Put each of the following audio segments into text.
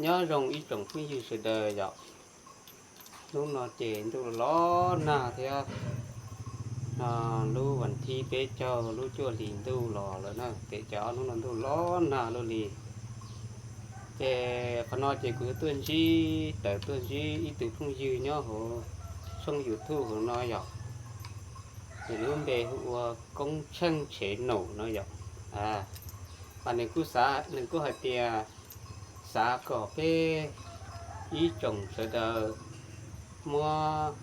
Nyob zoo ib tsoom phooj ywg sawv daws yom. Hnub no ces ntuj los nag thiab, lub vas thib peb caug lub cuaj hlis ntuj los lawm na, ces cov hnub no ntuj los nag luaj li. Ces qhov no ces kuv yuav tuaj ntsib, tawm tuaj ntsib ib tug phooj ywg nyob hauv tshooj YouTube hauv no yom. Nws lub npe hu ua Koob Tsheej Tshev Naum no yom. Mas nws kuj xav, nws kuj hais tias xav kom peb ib tsoom sawv daws muab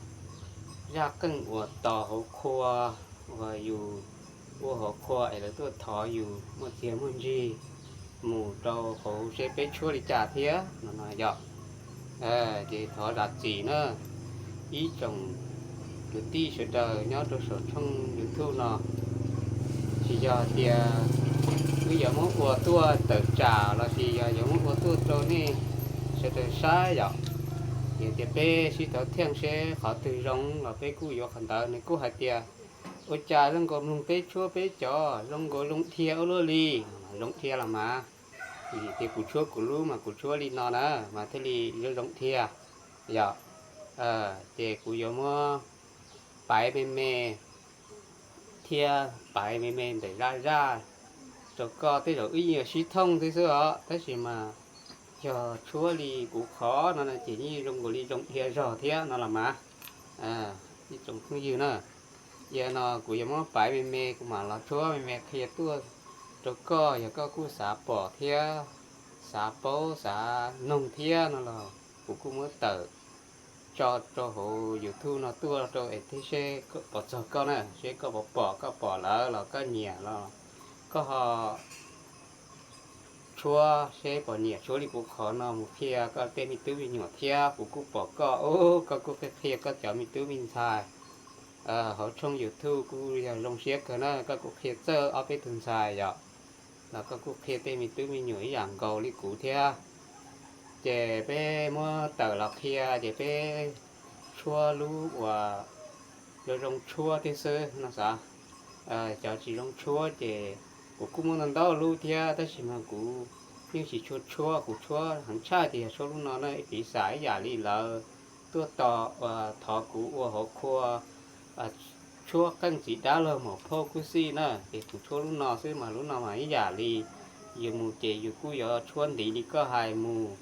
zaj qeej uas tos hauv qhua, uas yus ua hauv qhua es lawv tuaj thov yus muaj txiag muaj ntsig mus rau hauv seb peb tshuab li cas thiab no no yom. Ces thov zam txim na ib tsoom kwv tij sawv daws nyob rau saum tshooj YouTube no, tsis yog tias wb yuav muab ua tuaj tawm tsam los sis yog yuav muab ua tuaj rau nej sawv daws saib yom. Ces tias peb sib thov thiaj seb qhov twg zoo los peb kuj yuav qhov ntawd. Nws kuj hais tias ua cas zoo nkaus mloog peb tshuab peb cov zoo nkaus zoo dhia ua luaj li. Zoo dhia los mas, vim tias kuv tshuab kuv lub mas kuv tshuab li no na mas thiaj li zoo zoo dhia yom. Ces kuv yuav muab paiv me me thiab paiv me me ntawm zaj zaj rau koj. Tej zaum wb yeej yuav sib thooj thiab xwb os, tab sis mas yog tshuab li kuv qhov no no ces yeej zoo nkaus li zoo dhia zog thiab no los mas. Ib tsoom phooj ywg na, yog no kuv yuav muab paiv me me, kuv mam los tshuab me me qhia tuaj rau koj. Yog koj kuj xav pom thiab xav paub xav noog thiab no los kuv kuj muab tawm tso rau hauv YouTube no tuaj rau es thiaj seb pom txog koj na, seb koj puas pom, koj pom lawm los koj nyiam los koj ho tshuab, seb puas nyiam tshuab li kuv qhov no mus qhia koj tej me tub me nyuam thiab. Kuv kuj pom koj, koj kuj qhia qhia koj cov me tub me ntxhais hauv tshooj YouTube kuj yog zoo siab kawg na, koj kuj qhia txawj ob peb tug ntxhais yom, los koj kuj qhia tej me tub me nyuam ib yam nkaus li kuv thiab. Ces peb muab tawm los qhia ces peb tshuab lub uas zoo zoo tshuab thiab xwb no xav. Cov tsis zoo tshuab ces kuv kuj muaj ntau ntau lub thiab, tab sis mas kuv yeej tsis tshua tshuab. Kuv tshuab heev tshaj ces yog tshuab lub no na, ib piv xam ib yam li lawv tuaj tos thov kuv ua hauv qhua tshuab qeej txiv dab laug maum phauj kub xij na, ces kuv tshuab lub no xwb mas lub no mas ib yam li yus mus ces yus kuj yuav tshuab ntiv li koj hais mus,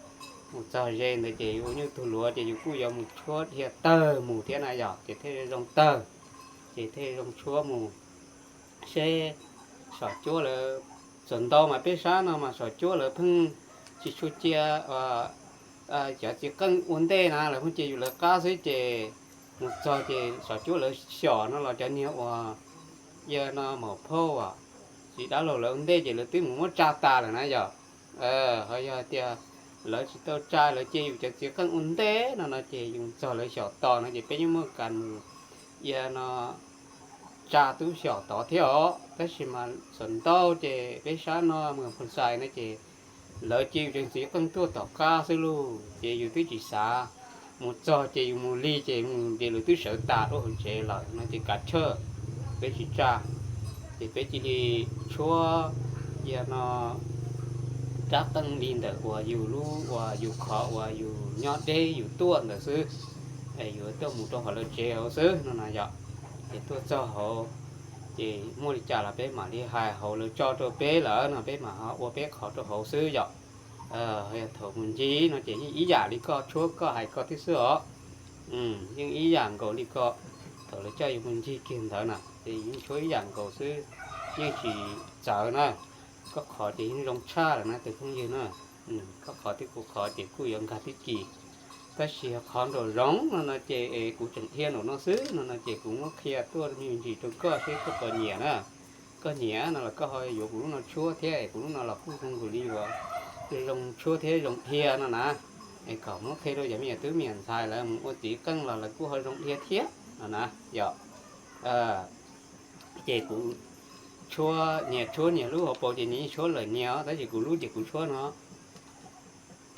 mus txog ze ntawd ces yus ua nyuj tug luav ces yus kuj yuav mus tshuab dhia tawg mus thiab na yom, ces thiaj zoo tawg, ces thiaj zoo tshuab mus. Seb saum cuab lawv, txawm ntau mas peb sab no mas saum cuab lawv pheej tsis tshua cia cov txiv qeej ua ntej na, lawv pheej cia yus lawv qab xwb ces mus txog ces saum cuab lawv xyom no los cov niag uas yawg no maum phauj txiv dab laug lawv ua ntej ces lawv twb mus muab tsa tas lawm na yom. Ho yog tias lawv tsis tau tsa, lawv cia yus cov txiv qeej ua ntej no no ces yus txog lawv xyom tos no ces peb yeej muaj kas mus ia no tsa tub xyom tod thiab os. Tab sis mas txawm ntau ces peb sab no mus Phoo Xais no ces lawv cia yus cov txiv qeej tuaj tom qab xwb lauj, ces yus twb tsis xav mus txog ces yus mus lig ces mus ces lawv twb sawv tas lub hauv tsev lawm no ces kav tshawj peb tsis tsa. Ces peb cia li tshuab ia no rab qeej li ntawm uas yus lub uas yus qhov uas yus nyob deb yus tuaj ntawd xwb, es yuav tuaj mus rau hauv lawv tsev hauv xwb no na yom. Ces tuaj txog hauv ces muaj li cas los peb mam li hais hauv lawv tso rau peb lawm no peb mam ua peb qhov rau hauv xwb yom. Yog thaum mus ncig no ces yeej ib yam li koj tshuab koj hais koj thiab xwb os. Yeej ib yam nkaus li koj, thaum lawv coj yus mus ncig kiag ntawd na ces yeej tshuab ib yam nkaus xwb, yeej tsis txawv na. Koj qhov ces yeej zoo tshaj lawm na tus phooj ywg na. Koj qhov thiab kuv qhov ces kuj yuav nkag tib kis, tab sis qhov nraum zoov no no ces es kuv tseem dhia nraum no xwb no no ces kuv muab qhia tuaj me ntsis rau koj seb koj puas nyiam na. Koj nyiam no los koj ho yuav kuv lub no tshuab thiab es kuv lub no los kuj zoo nkaus li uas zoo tshuab thiab zoo dhia no na. Es kom muab qhia rau cov me nyuam tub me nyuam ntxhais lawv mus ua txiv qeej los lawv kuj ho zoo dhia thiab no na yom. Ces kuv tshuab nyias tshuab nyias lub hauv paus ces nyias tshuab lawm nyias os, tab sis kuv lub ces kuv tshuab no.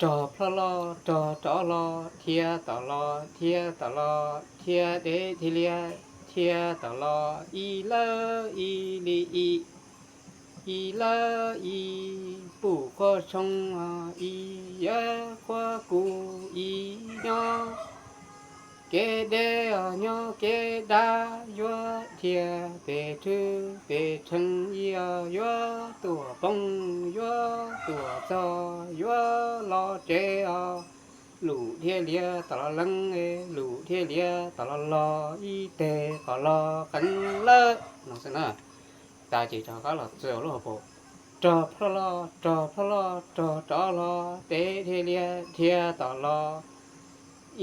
Rog plhoj loj, rog rov loj, dhia tom los, dhia tom los, dhia deb dhia liab, dhia tom los, ib lawb ib li ib. ib lawm ib pum qhuab tshoob, ib yawg qhuab kus ib nyob kev deb os nyob kev dab, yuav dhia pes rhwb pes rhees ib os, yuav tuam poob yuav tuam txog, yuav los tsev os, lus dhia liav tom los lees, lus dhia liav tom los los, ib teg qos los qees lawm no xwb na. Tas ces rov qab los txog lub hauv paus, rog plhoj loj rog plhoj loj rog rov los, peb dhia liav dhia tom los,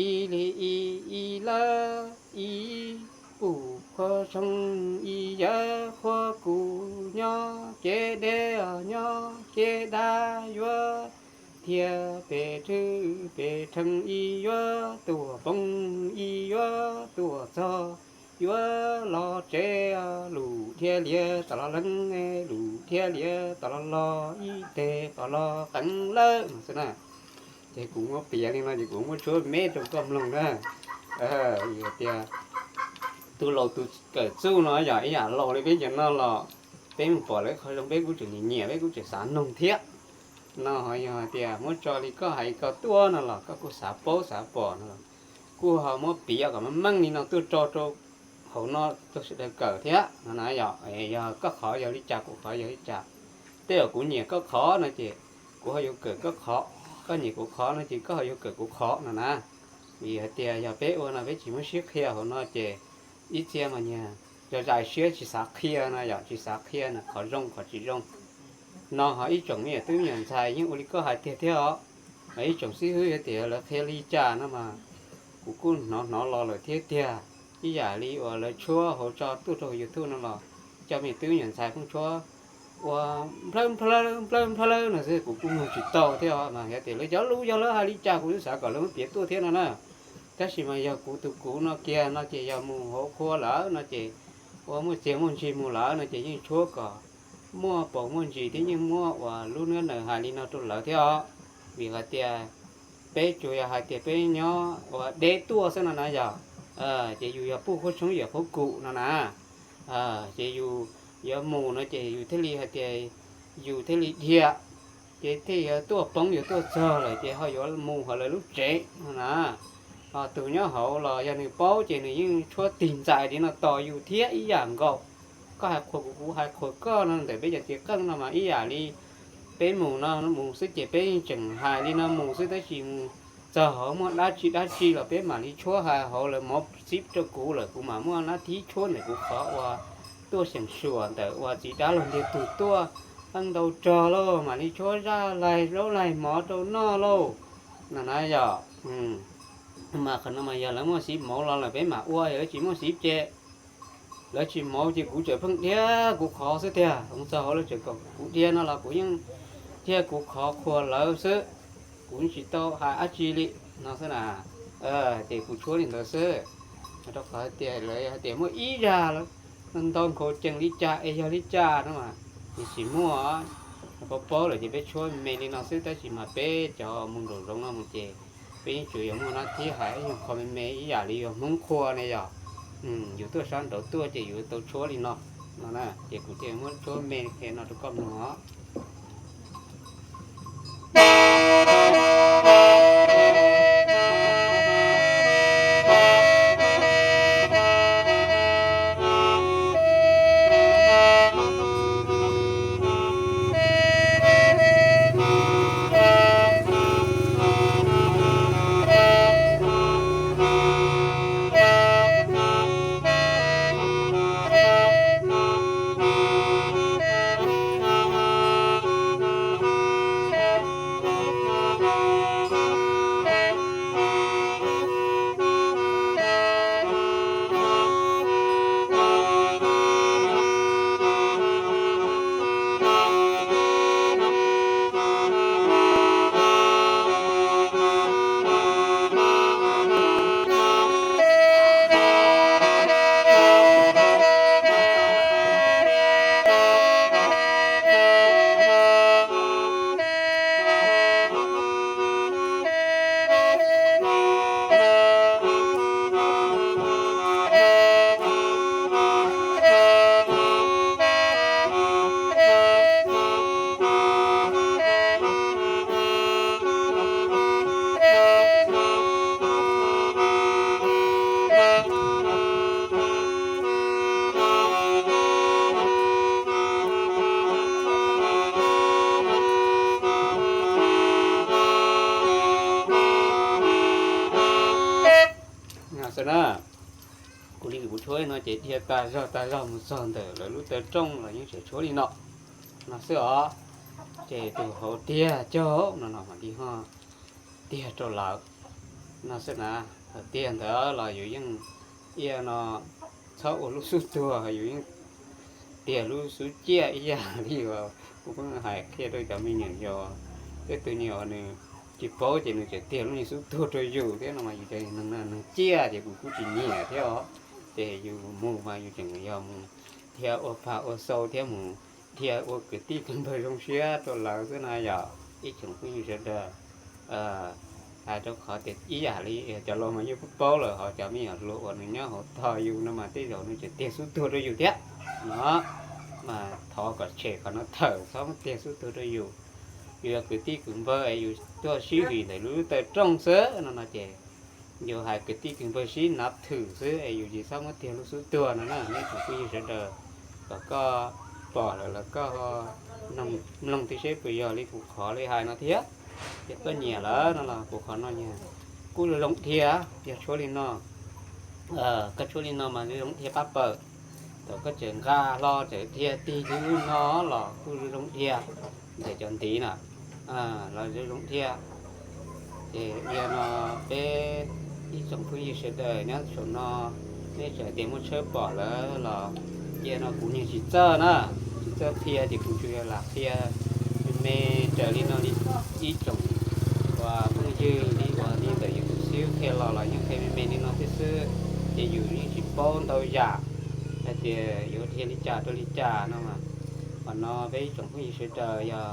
ib li ib ib lawm ib pum qhuab tshoob, ib yawg qhuab kus nyob kev deb os nyob kev dab, yuav dhia pes rhwb pes rhees ib, yuav tuam poob ib yuav tuam txog, yuav los tsev os, lus dhia liav tom los lees, lus dhia liav tom los los, ib teg qos los qees lawm no xwb na. Ces kuv muab piav li no ces kuv muab tshuab me rau koj mloog na. Tias tus laus tus kawm txuj no yog ib yam laus li peb cov no los peb mus pom lawv qhov zoo peb kuj tseem nyiam nyiam, peb kuj tseem xav noog thiab. No ho yog hais tias muab tso li koj hais koj tuaj no los koj kuj xav paub xav pom no los kuj ho muab piav kom meej meej li no tuaj tso rau hauv no rau sawv daws kawm thiab no na. Yog, yog koj qhov yog li cas kuv qhov yog li cas. Tej zaum kuv nyiam koj qhov no ces kuv ho yuav kawm koj qhov, koj nyiam kuv qhov no ces koj ho yuav kawm kuv qhov no na. Vim hais tias yog peb ua no peb tsis muab sib qhia hauv no ces ib txhia mas nyias zais siab tsis xav qhia no yom, tsis xav qhia na qhov zoo qhov tsis zoo. No ho ib tsoom me nyuam tub me nyuam ntxhais yeej ua li koj hais tiag thiab os. Mas ib tsoom xib hwb yog tias lawv qhia li cas no mas kuv kuj hnov hnov los lawm thiab tiag. Ib yam li uas lawv tshuab hauv tso tuaj rau YouTube no los cov me nyuam tub me nyuam ntxhais pheej tshuab ua nplawb nplawb nplawb nplawb no xwb kuv kuj mloog tsis tau thiab os. Mas yog tias lawv cov lus yog lawv hais li cas kuv twb xav kom lawv muab piav tuaj thiab no na. Tab sis mas yog kuv tus kuv no kiag no ces yog mus hauv qhua lawm no ces ua muaj txiag muaj ntsis mus lawm no ces yeej tshuab kom muaj paus muaj ntsis thiab yeej muab uas lub neej hais li no rau lawv thiab os. Vim hais tias peb tsuas yog hais tias peb nyob uas deb tuaj xwb no na yog, ces yus yog puj qhuab tshoob yawm qhuab kum no na, ces yus yuav mus no ces yus thiaj li hais tias yus thiaj li dhia, ces thiaj yuav tuaj poob yuav tuaj txog lawm ces ho yuav mus hauv lawv lub tsev no na. Ho tus nyob hauv los yog nws paub ces nws yeej tshuab tig ntxais li no tos yus thiab ib yam nkaus. Koj hais qhuas kuv, kuv hais qhuas koj no ntawm peb cov txiv qeej no mas ib yam li peb mus no mus xwb ces peb yeej tseem hais li no mus xwb tab sis mus txog hauv muaj dab tsi dab tsi los peb mam li tshuab hais hauv lawv mov xib rau kuv lawm kuv mam muaj nab thib tshuab ntawm kuv qhov uas tuaj xyeem suam ntawm uas txiv dab laug ntiag tug tuaj, qeej ntau rog lauj mam li tshuab zaj laig zaub laig mov rau noj lauj no na yom. Mas qhov no mas yog lawv muaj xib mauv los lawm peb mam ua, yog lawv tsis muaj xib ces lawv tsis mauv ces kuv tseem pheej dhia kuv qhov xwb tiag. Hmoov txog hauv lawv tseem kom kuv dhia no los kuv yeej dhia kuv qhov qhuas lawv xwb, kuv tsis tau hais dab tsi li no xwb na. Ces kuv tshuab li ntawd xwb, rau qhov tias lawv hais tias muaj ib zaj ntau nkhaus cees li cas es yog li cas no mas nws tsis muaj. Paub paub lawm ces peb tshuab me li no xwb tab sis mas peb cov mus nraum zoov no mus ces peb yeej tsuas yog muaj nab thib hais ib nyuag qho me me ib yam li yog Hmoob qhua ne yom. Yus tuaj sab nraud tuaj ces yus tau tshuab li no no na, ces kuv thiaj muab tshuab me li no rau koj mloog os. Tshuab li no ces dhia tag zog tag zog mus txog ntawm lawv lub taw rooj los yeej tseem tshuab li no, no xwb os. Ces tus hauv tiag cog no no mam li ho tiag rau lawv, no xwb na. Hauv tiag ntawd los yus yeej, ib yam no, txhob ua lub xub tuag, yus yeej tiag lub xub ciaj ib yam li uas kuv pheej hais qhia rau cov me nyuam yaus, tej tus nyuam uas nws tsis paub ces nws tseem tiag lub niag xub tuag rau yus thiab no mas yus cov neeg ciaj ces kuv kuj tsis nyiam thiab os. Ces yus mus mas yus tseem yog mus dhia ua pag ua xau thiab mus dhia ua kwv tij kwv npawg zoo siab rau lawv xwb na yom, ib tsoom phooj ywg sawv daws. Hais rau qhov tias ib yam li cov laus mas yeej paub paub lawm, ho cov me nyuam hluas uas nws nyob hauv tog yus no mas tej zaum nws tseem tiag xub tuag rau yus thiab no. Mas thov kom tshem qhov no thawm, txhob muab tiag xub tuag rau yus. Yus yog kwv tij kwv npawg es yus tuaj sib hwm ntawm lub taw rooj xwb no no ces yus hais kwv tij kwv npawg sib nav thwm xwb es yus tsis txhob muab tiag lub xub tuag no na, nej tsoom phooj ywg sawv daws. Kom koj pom lawm los koj mloog tib seb puas yog li kuv qhov li hais no thiab. Ces koj nyiam lawm no los kuv qhov no kuj zoo dhia, yog tshuab li no, koj tshuab li no mas zoo dhia pab pawg. Thaum koj tseem nqa hlo tseem dhia tig li no los kuj zoo dhia, ntawm cov ntiv na los zoo dhia. Ces yog no peb ib tsoom phooj ywg sawv daws nyob saum no, nej txawm tias muaj tshawb pom lawm los, cia no kuv niag tsis txawj na, tsis txawj qhia ces kuv tsuas yog lam qhia me me raws li no li. Ib tsoom uas phooj ywg li uas li ntawm yus tus xib qhia los los yeej qhia me me li no thiab xwb, ces yus yeej tsis paub ntau yam hais tias yuav dhia li cas rau li cas no. Qhov no peb ib tsoom phooj ywg sawv daws yog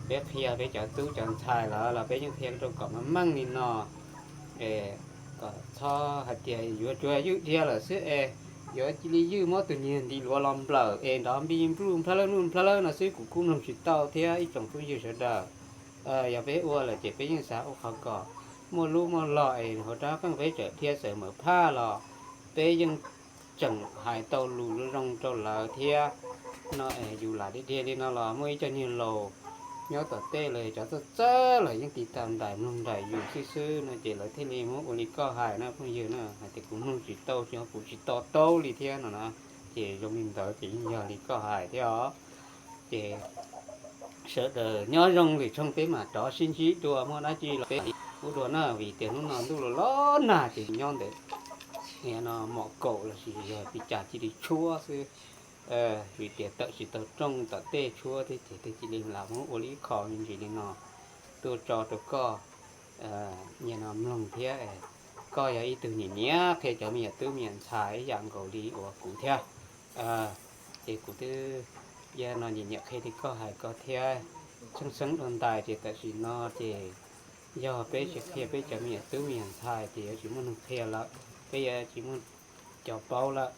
peb qhia peb cov tub cov ntxhais lawm los peb yeej qhia rau kom meej meej li no, kom txhob hais tias yuav tsuas ywj dhia lawm xwb es yuav cia li ywj muab tus niag ntiv luav los nplawm es nrov npij npluj nplhab lawb nplhab lawb no xwb kuv kuj mloog tsis tau thiab ib tsoom phooj ywg sawv daws. Yog peb ua lawm ces peb yeej xav ua qhov kom muaj lub muaj lo es hauv rab qeej peb txawm dhia txawm mawm phaj los peb yeej tseem hais tau lus zoo rau lawv thiab no. Yus lam dhia dhia li no los muaj ib co niag laus nyob tom tej los cov txawj txawj los yeej tiv tam nraim mloog nraim yus xwb xwb no ces lawv thiaj li muab ua li koj hais na phooj ywg na, hais tias kuv mloog tsis tau tsis yog kuv tsis to taub li thiab no na. Ces zoo li ntawd ces yeej yog li koj hais thiab os. Ces sawv daws nyob zoo lwm tshooj peb mam rov sib ntsib dua, muaj dab tsi los peb ua dua na, vim tias hnub no ntuj los los nag ces nyob ntawm no mom kaum lossis yog li cas cia li tshuab xwb. Vim tias tawm tsis tau rooj tom tej tshuab thiab ces thiaj cia li lam muab ua li ib qho me ntsis li no tuaj tso rau koj nyias no mloog thiab. Koj yog ib tug nyiam nyiam qhia cov me nyuam tub me nyuam ntxhais ib yam nkaus li uas kuv thiab, ces kuv twb yog no nyiam nyiam qhia li koj hais ko thiab. Txheeb xeeb dua ntais ces tam sim no ces yog peb tsis qhia peb cov me nyuam tub me nyuam ntxhais ces yuav tsis muaj neeg qhia lawm, peb yuav tsis muaj cov paub lawm.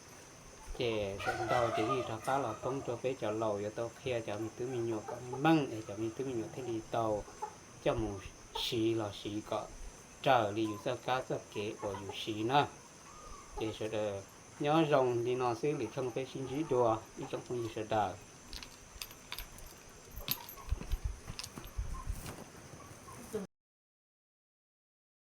Ces sawv ntau ces yeej rov qab los poob rau peb cov laus yuav tau qhia cov me tub me nyuam kom meej es cov me tub me nyuam thiaj li tau coj mus siv los siv kom raws li yus txoj kab txoj kev uas yus siv na. Ces sawv daws nyob zoo li no xwb, lwm tshooj peb sib ntsib dua ib tsoom phooj ywg sawv daws.